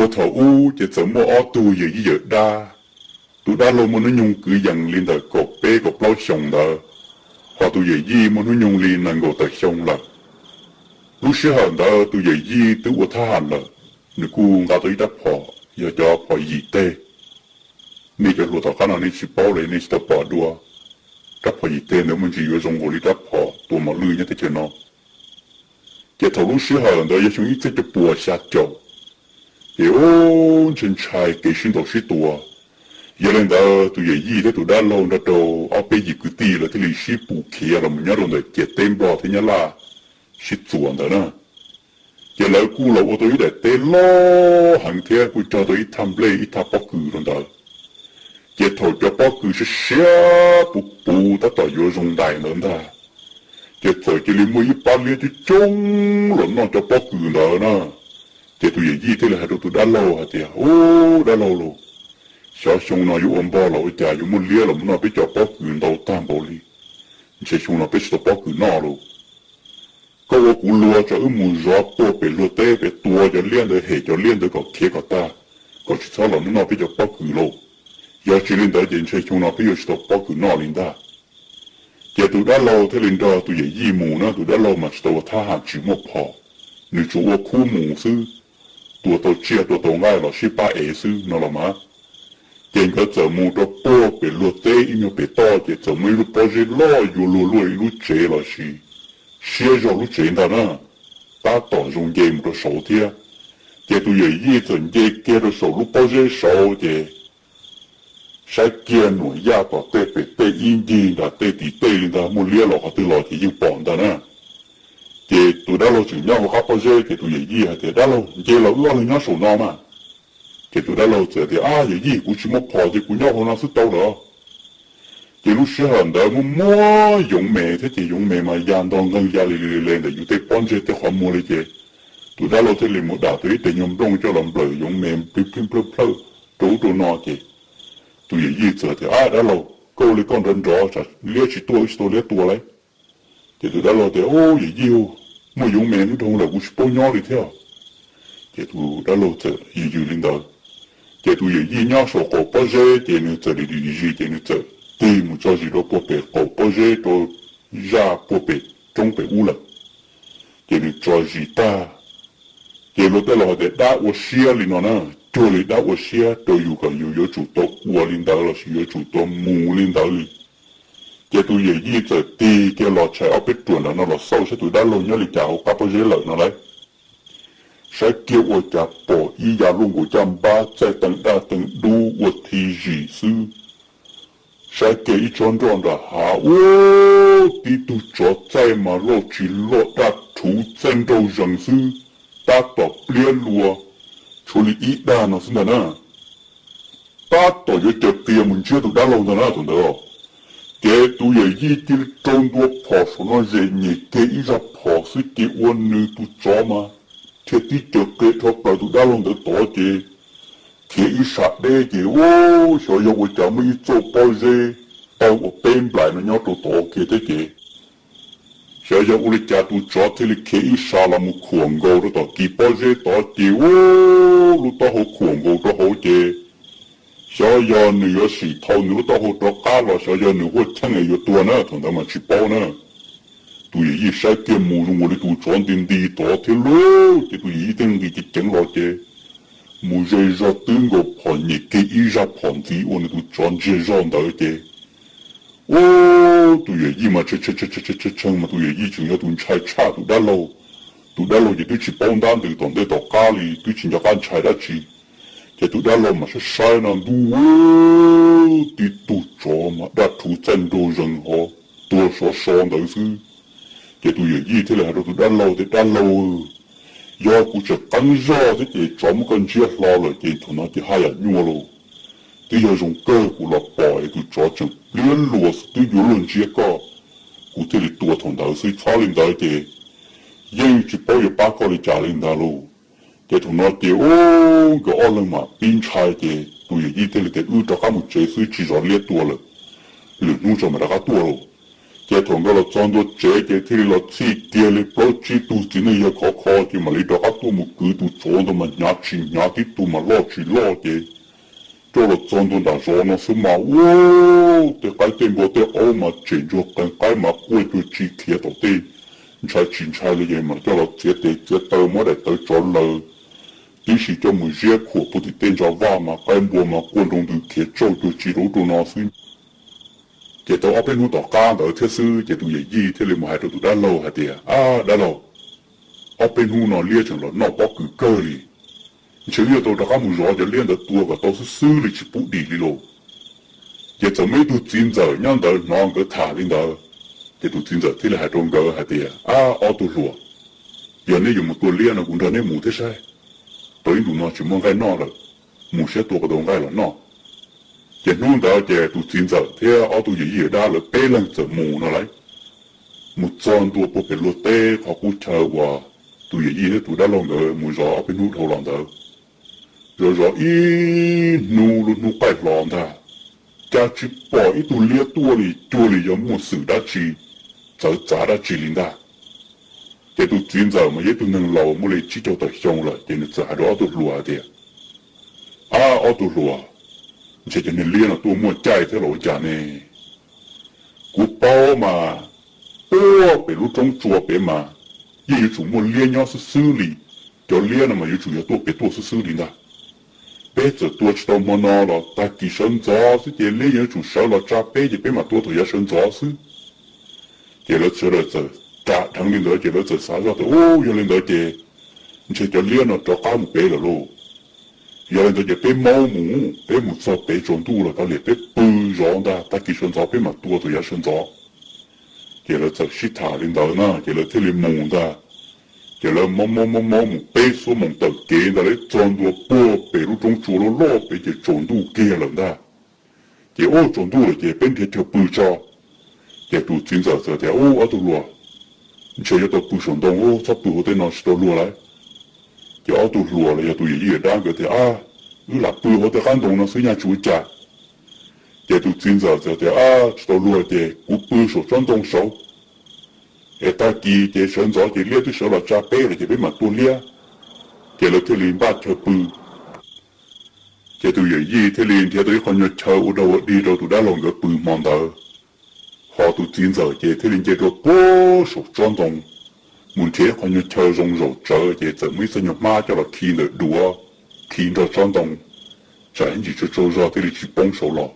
Puag thaum ub ces txawm muaj ob tug yawm yij yawm dab, tus dab laug muaj hnub nyoog kwv yees li ntawm kaum peb kaum plaub xyoos ntawd, ho tus yawm yij muaj hnub nyoog li nees nkaum tawm xyoo lawm. Lub sij hawm ntawd tus yawm yij twb ua thab ham lawm, nws kuj nqa tau ib rab phom, yog cov phom yim teg. Nej cov hluas tom qab no nej tsis paub los nej tsis tau pom dua, rab phom yim teg ntawd muaj ntsis yuav zoo nkaus li rab phom tua mos lwj nyob teb chaws no. Ces thaum lub sij hawm ntawd yog xyoo ib txhiab cuaj puas xya caum, ces ub, ntshai ntshai kev sib ntaus sib tua. Yog li ntawd tus yawm yij thiab tus dab laug nrog rau ob peb yim kwv tij lawv thiaj li sib pus khiav los mus nyob rau ntawm ciam teb Nplog thiab Nyab Laj sib txuas ntawd na. Ces lawv kuj los ua tau ib daim teb loj heev thiab kuj cog tau ib thaj nplej ib thaj pob kws rau ntawd. Ces thaum cov pob kws siab siab puv puv tab tom yuav zoo ntais ntawd ntag, ces txawm cia li muaj ib pab liab coob coob los noj cov pob kws ntawd na. Ces tus yawm yij thiaj li hais rau tus dab laug hais tias, Ub, dab laug lauj, xyov xyoo no yuav ua npog los ua cas yuav muaj liab los mus noj peb cov pob kws ntau tag npaum li. Ntshe xyoo no peb tsis tau pob kws noj lauj. Koj ua kuv luag tso, wb mus zov puag pem luag teb pem tua cov liab ntawd, hem cov liab ntawd kom khiav kom tag, kom tsis txhob los noj peb cov pob kws lauj. Yog tsis li ntawd ces ntshe xyoo no peb yuav tsis tau pob kws noj li ntag. Ces tus dab laug thiaj li nrog tus yawm yij mus na, tus dab laug mas tsis tau ua thab ham tsis muaj phom, nws tsuas ua khub mus xwb, tua tau tsiaj tua tau nqaij los sib pab ev xwb no los mas. Ces nkawd txawm mus rau puag pem luag teb ib nyuag pem toj ces txawm muaj ib lub pob zeb loj yuav luag luaj ib lub tsev los sis siab zog lub tsev ntag na, tab tom zoo nce mus rau saud thiab. Ces tus yawm yij txawm nce kiag rau saum lub pob zeb saud ces saib kiag nuam yaj tom tej pem tej ib ncig nram tej tim tej li ntag, muaj liab los qhov twg los ces yeej pom ntag na. Ces tus dab laug tseem nyob hauv qab pob zeb ces tus yawm yij hais tias, Dab laug, nce los wb ob leeg nyob saum no mas. Ces tus dab laug txawm tias, Ab yawm yij, kuv tsis muaj phom ces kuv nyob hauv no xwb tau lawm. Ces lub sij hawm ntawd muaj muaj yoov mes thiab ces yoov mes mas ya ntog nqeeg ya li li li ntawm yus tej pob ntseg tej qhov muag li ces tus dab laug thiaj li mus dam tau ib teg nyuag nplooj coj los nplawm yoov mes plhawj plhawj rau ub rau no ces tus yawm yij txawm tias, Ab dab laug, koj ua li koj nrov nrov tsam liab tsis tuaj, wb tsis tau liab tua lauj. Ces tus dab laug tias, Ub yawm yij, muaj yoov mes hnub nroog lawm kuv tsis paub nyob li thiab. Ces tus dab laug txawm yws yws li ntawd. Ces tus yawm yij nyob saum qaum pob zeb ces nws txawm dim dim zis ces nws txawm tig mus tso zis rau puag pem qaum pob zeb rau zaj puag pem roob pem ub lawm. Ces nws tso zis tag, ces luag tej laus hais tias dab ua siab li no na, cuag li dab ua siab rau yus kom yus yuav tsum tau ua li ntawd lossis yuav tsum tau mus li ntawd li. Ces tus yawm yij txawm tig kiag los tshais ob peb ruam nram no los xauj saib tus dab laug nyob li cas hauv qab pob zeb lawm no lauj. Saib kiag ua cas pom ib yav luaj nkaus caj npab txaij teev daj teev dub ua thi zim xwb. Saib kiag ib tsob nroj nram hav, ub, tib tug tsov txaij mas loj tsis loj daj rhuv txaij nraug zees xwb, tab tom pliab lua, tshuav li ib dag no xwb ntag na. Tab tom yuav caws qia mus ntsiab tus dab laug ntag na thaum ntawd. Ces tus yawm yij cia li rau ntua phom saum no zem nyem kiag ib zaj phom xwb ces ua nws tus tsov mas thiaj tib caws qia dhau plaws tus dab laug ntawd tod ces khiav ib sab deb ces ub, xyov yog ua cas muaj ib txoj pob zeb tawg ua peb nplais no nyob rau tod kiag thiab ces xyov yog ua li cas tus tsov thiaj li khiav ib sab los mus khuam nkaus rau tom kis pob zeb tod ces ub, lub taub hau khuam nkaus rau hauv ces xyov yog nws yuav sim thau nws lub taub hau rov qab los xyov yog nws huaj cheej es yuav tuag na, thaum ntawd mas tsis paub na. Tus yawm yij saib kiag mus zoo nkaus li tus tsov nti nti tod thiab lauj, ces tus yawm yij thiaj nqis ceev ceev los ces mus ze zog twb nkaus phom nyem kiag ib zaj phom ntxiv ua nws tus tsov ntsiag zog ntawd ces ub, tus yawm yij mas tshee tshee mas tus yawm yij tseem yog tus ntshai tshaj tus dab laug. Tus dab laug ces twb tsis paub ntab ntws tom ntej tom qab li, twb tsis nco qab ntshai dab tsi. Ces tus dab laug mas saib saib no ntuj, tib tug tsov mas daj rhuv txaij nraug zees hov tuag sov so ntawd xwb. Ces tus yawm yij thiaj li hais rau tus dab laug tias, Dab laug, yog kuv tseem qeeb zog thiab ces tsov muab koj ntsiab hlo lawm ces thaum no ces haj yam nyuaj lauj. Twb yog zoo kawg kuv los pom es tus tsov tseem pliab luas xwb twb yuav luag ntsiab koj, kuv thiaj li tua thaum ntawd xwb, txhob li ntawd ces yeej tsis paub yuav pab koj li cas li ntag lauj. Ces thaum no ces ub, nkawd ob leeg mam pib ntshai ces tus yawm yij thiaj li tias, Wb rov qab mus tsev xwb, tsis zov liab tua lawm, lwm hnub tso mam rov qab tuaj lauj. Ces thaum nkawd los txog ntua tsev ces thiaj li los txhij kiag li plaub tsib tug txiv neej yawg khov kho ces mam li rov qab tuaj mus kwv tus tsov ntawd mas hnyav tsis hnyav tib tug mas loj tsis loj ces coj los txog ntua nram zos no xwb mas ua tej qaib tej npua tej aub mas tsem ntsuag qees qaib mas quaj cuag tsi khiav tom tej ntshai tsis ntshai li ces mam coj los txiav tes txiav taw muab daim tawv tsov laws tib si coj mus ziab khuam puag tim tej ntsa vaj mas qaib npua mas quaj nroo ntws khiav tsauj cuag tsi rau ub rau no xwb. Ces tau ob peb hnub tom qab ntawd thiab xwb ces tus yawm yij thiaj li mus hais rau tus dab laug hais tias, Ab dab laug, ob peb hnub no liab tseem los noj pob kws kawg li. Ntshe wb yuav tau rov qab mus zov cov liab ntawd tua kom tau xwb xwb li tsis pub dim li lauj. Ces txawm muaj ib tug txiv ntxawm nyob ntawd hnov nkawd tham li ntawd, ces tus txiv ntxawm thiaj li hais rau nkawd hais tias, Ab ob tug hluas, yog neb yuav mus tua liab no kuv nrog neb mus thiab saib, tau ib ntus no tsis muaj nqaij noj lawm, mus saib tua kom tau nqaij los noj. Ces hnub ntawd ces tus txiv ntxawm thiab ob tug yawm yij yawm dab lawv peb leeg txawm mus no lauj. Mus txog ntua puag pem luag teb qhov qub chaw uas tus yawm yij thiab tus dab laug nkawd mus zov ob peb hnub dhau los ntawd, zov zov ib hnub lub hnub qaij hlo ntag, cas tsis pom ib tug liab tuaj li cuag li yog muaj xwm dab tsi txawv txav dab tsi li ntag. Ces tus txiv ntxawm mas yog ib tug neeg laus muaj li tsib caug tawm xyoo lawm ces nws txawm hais rau ob tug hluas hais tias, Ab ob tug hluas, ntshe cov niag liab no tuaj muaj caij thiab los ua cas ne? Kuv paub mas puag pem lub roob tsua pem mas yeej yuav tsum muaj liab nyob xwb xwb li. Cov liab no mas yuav tsum yog tuaj pem tuaj xwb xwb li ntag. Peb txawm tua tsis tau hmo no los tag kis sawv ntxov xwb ces liab yuav tsum sawv los tsa peb ces peb mam tua thaum yav sawv ntxov xwb. Ces lawv sawv daws txawm ram dheev li ntawd ces lawv txawm xav zoj tias, Ub, yog li ntawd ces ntshe cov liab no rov qab mus pem lawm lauj. Yog li ntawd ces peb maub mus, peb mus txog pem tsaus ntuj los kav liam peb pw zov ntag, tag kis sawv ntxov peb mam tua thaum yav sawv ntxov. Ces lawv txawm sib tham li ntawd na ces lawv thiaj li mus ntag. Ces lawv maub maub maub maub mus peb xuab moos taug kev ntag, lawv txog ntua puag pem lub roob tsua loj loj pem ces tsaus ntuj kiag lawm ntag. Ces ub, tsaus ntuj lawm ces peb nrhiav chaw pw tso. Ces tus txiv ntxawm txawm tias, Ub, ob tug hluas, ntshe yuav tau pw saum ntoo, txhob pw hauv tej no tsis tau luag lawm. Ces ob tug hluas los yog tus yawm yij yawm dab nkawd tias, Ab, wb lam pw hauv tej qab ntoo no xwb nyaj tsis ua cas. Ces tus txiv ntxawm txawm tias, Ab, tsis tau luag ces kuv pw saum tsob ntoo saud, es tag kis ces sawv ntxov ces liab twb sawv los tsa peb lawm ces peb mam tua liab. Ces lawv thiaj li npaj chaw pw. Ces tus yawm yij thiaj li nrhiav tau ib qho nyuag chaw ua dog ua dig rau tus dab laug nkawd pw hmo ntawd. Ho tus txiv ntxawm ces thiaj li nce rau puag saum tsob ntoo, mus nrhiav ib qho nyuag chaw zoo zaum tsawv ces txawm muaj ib txoj nyuag hmab coj los khi ntawm duav, khi nrog tsob ntoo, tsam ib ntsis tsaug tsaug zog thiaj li tsis poob saud los.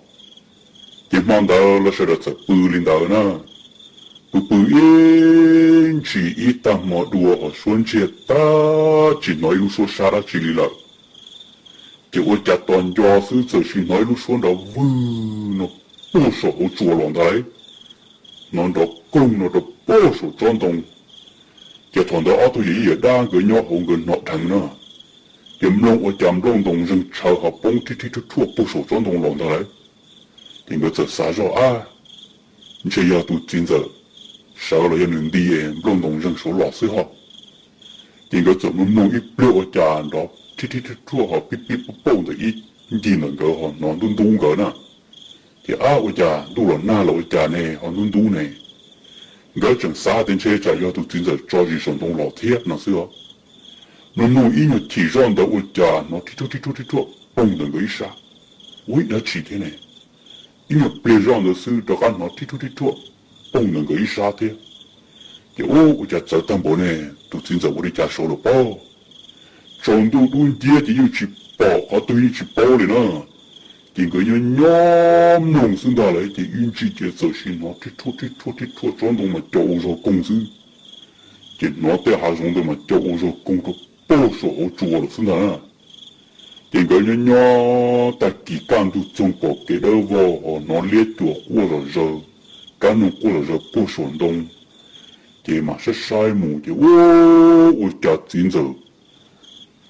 Ces hmo ntawd lawv sawv daws txawm pw li ntawd na. Pw pw ib ntsis ib tag hmo dua ho suab ntsiag tag tsis hnov ib lub suab sab dab tsi li lawm. Ces ua cas tos nco xwb txawm sim hnov ib lub suab nrov vwg no puag saum hauv tsua los ntag lauj. Hnov nrov koog no rau puag saum tsob ntoo. Ces thaum ntawd ob tug yawm yij yawm dab nkawd nyob hauv nkawd hnov dheev na. Ces mloog ua cas nplooj ntoos zeeg tshaw ho poob rhib rhib rhuaj rhuaj puag saum tsob ntoo los ntag lauj. Ces nkawd txawm xav zoj, Ab, ntshe yog tus txiv ntxawm sawv los yog nws nti nplooj ntoos zeeg saud los xwb ho. Ces nkawd txawm mloog mloog ib pliag ua cas nrov rhib rhib rhuaj rhuaj ho pib pib pauj pauj ntawm ib ncig ntawm nkawd ho hnov ntub ntub nkawd na. Ces, Ab, ua cas ntuj los nag los ua cas ne ho ntub ntub ne? Nkawd tseem xav tias ntshe tsam yog tus txiv ntxawm tso zis saum ntoo los thiab no xwb os. Mloog mloog ib nyuag chim zoj ntawd ua cas hnov rhib rhuaj rhib rhuaj rhib rhuaj poob ntawm nkawd ib sab. Ua ib dab tsi thiab ne? Ib nyuag pliag zoj ntawd xwb rov qab hnov rhib rhuaj rhib rhuaj poob ntawm nkawd ib sab thiab. Ces, Ub, ua cas txawv tag npaum ne, tus txiv ntxawm ua li cas saud lawm pob? Tsaus ntuj dub nciab ces yeej tsis pom qhov twg yeej tsis paub li na. Ces nkawd nyob nyob mloog xwb ntag lauj ces ib ntsis ces txawm sim hnov rhib rhuaj rhib rhuaj rhib rhuaj tsob ntoo mas co ua zog koog xwb. Ces hnov tej hav zoov ntawd mas co ua zog koog rau puag saum hauv tsua lawm xwb ntag na. Ces nkawd nyob nyob tag kis kaj ntug txoog pom kev dawb vog ho hnov liab cuam quaj zom zaws, kab noog quaj zom zaws puag saum ntoo. Ces mam saib saib mus ces ua, ua cas txiv ntxawm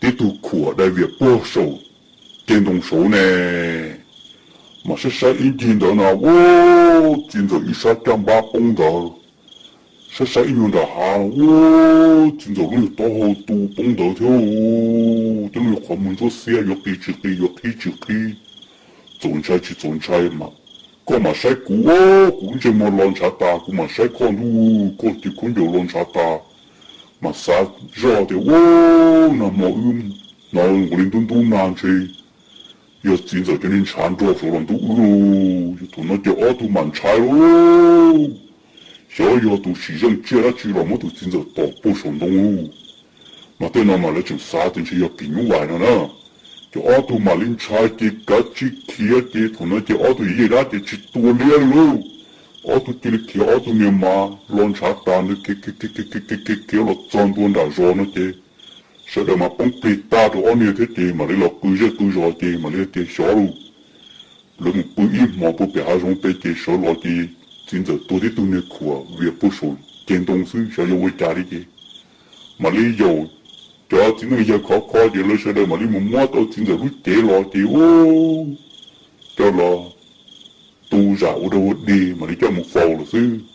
tib tug khuam dai vias puag saum ceg ntoo saud ne. Mas saib saib ib ncig ntawd no ua txiv ntxawm ib sab caj npab poob ntawd. Saib saib ib nyuag nram hav ua txiv ntxawm lub nyuag taub hau tu poob ntawd thiab. Tej lub nyuag qhov muag ntsuab xiab yuav qi tsis qi yuav qhib tsis qhib, txaus ntshai tsis txaus ntshai mas Koj mam saib kuv, kuv ntsej muag los ntshav tas, kuv mam saib koj ntuj, koj ces khaub ncaws los ntshav tas. Mas xav zoj tias, u, nag hmo wb hnov nkaus li ntub ntub nag ntshe yog txiv ntxawm cov niag ntshav nrog saud los ntub wb lauj. Thaum no ces ob tug mam ntshai lauj. Xyov yog tus sim zeej tsiaj dab tsi los muab tus txiv ntxawm tom puag saum ntoo lauj. Mas tej no mas lawv tseem xav tias ntshe yog phim nyuj vais no na. Ces ob tug mam li ntshai ces kav tsij khiav ces thaum no ces ob tug yawm yij dab ces tsis tua liab li lauj. Ob tug cia li khiav, ob tug niag mas los ntshav tas ntawd khiav khiav khiav khiav khiav los txog ntua nram zos no ces sawv daws mas poob plig tag rau ob niag thiab ces mam li los qw zej qw zos ces mam li tias xyov lauj. Lawv mus pw ib hmos puag pem hav zoov pem ces sawv los ces txiv ntxawm tuag tib tug niag khuam vias puag saum ceg ntoo xwb xyov yog ua cas li ces mam li yaum cov txiv neej yawg khov kho ces lawv sawv daws mam li mus muab tau txiv ntxawm lub cev los ces u, coj los tu zam ua dog ua dig mam li coj mus faus lawm xwb.